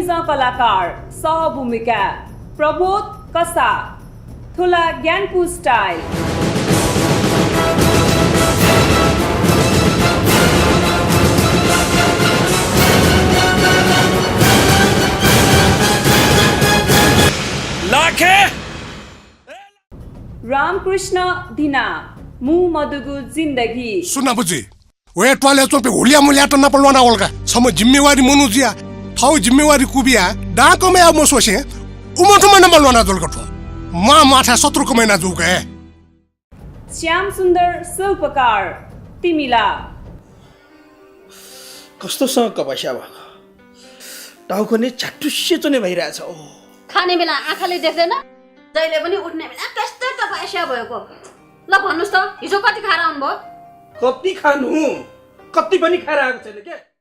निज कलाकार सहभूमिका प्रबोध कसा थुला ज्ञानको स्टाइल लाखे रामकृष्ण धिना मु मधुगु जिन्दगी सुना बुझी वे टोले चोपे हुलिया मुलिया त नपलवाना ओल्का सम जिम्मेवारी मनुजिया थाउ जिम्मेवारी कुबिया डाको में अब सोचे उमठो में नपलवाना जोलकठो मा माथा 17 को महीना जुके श्याम सुन्दर शिल्पकार तिमिला कस्तोसँग कपस्या भएको टाउको नै छाटुस्से चोने भइरहेछ ओ खाने बेला आँखाले देख्दैन जहिले पनि उठ्ने बेला कस्तो तपस्या भएको ल भन्नुस् त हिजो कति खाएर आउनुभयो कति खानु कति पनि खाएर आएको छैन के